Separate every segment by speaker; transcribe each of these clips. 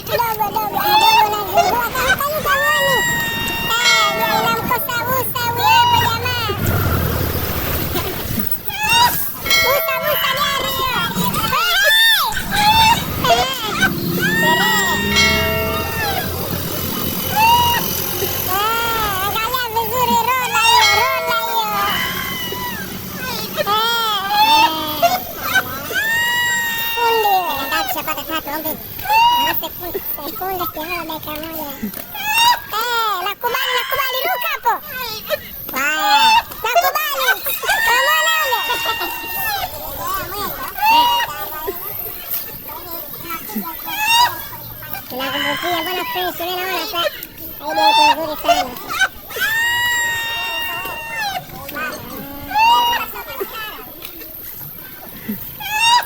Speaker 1: Dogo dogo dogo, unazingua kama kanuka ngoni. Eh, inamkosa busa huyo hapo jamaa. Busa busa gari hiyo. Eh, sherehe. Eh, angalia vizuri rola hiyo, rola hiyo. Eh, fundi wewe, tushapata tatu ombi. Sekunde sekunde kihawa dakika moja. Eh, nakubali nakubali, ruka hapo. Haya, nakubali. Kamona ule. Tunakumbukia mbona fresh, mimi naona sasa idea iko nzuri sana.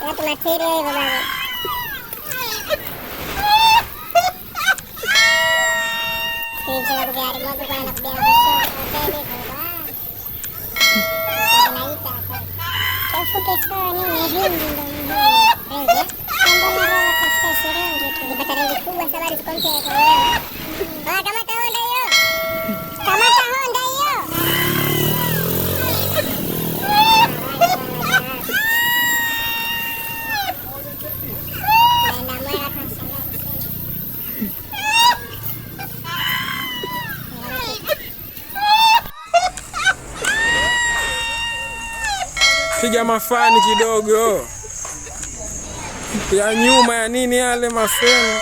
Speaker 1: Watu material hivyo bana. Hivi kwa remote kwa na kubia kwa hoteli hivyo. Naita kwa. Ufuke sawa nini ringi ndo muhimu. Ringi. Mbona roho kwa shilingi tukipata ringi kubwa sabari ziko mpya kwa wewe. Ah, kamata Honda hiyo. Kamata Honda hiyo. Naenda mwela watu wanashangaa kusema.
Speaker 2: Piga mafani kidogo ya nyuma ya nini yale mafeni.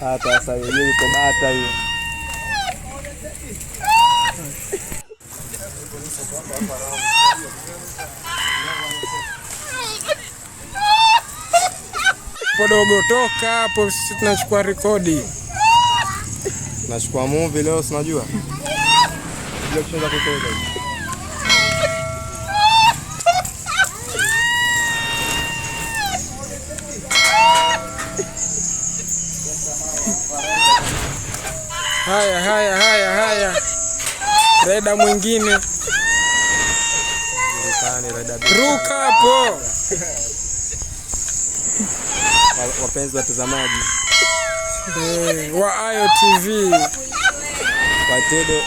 Speaker 3: Hata sasa hiyo iko bata hiyo.
Speaker 2: Podogo toka hapo, sisi tunachukua rekodi.
Speaker 3: Nachukua movie leo, si unajua? Bila kucheza kutoka.
Speaker 2: Haya haya haya haya, reda mwingine
Speaker 3: Julikani Reda B.
Speaker 2: ruka hapo.
Speaker 3: Wapenzi watazamaji
Speaker 2: Eh, wa Ayo TV
Speaker 3: wa Tedo.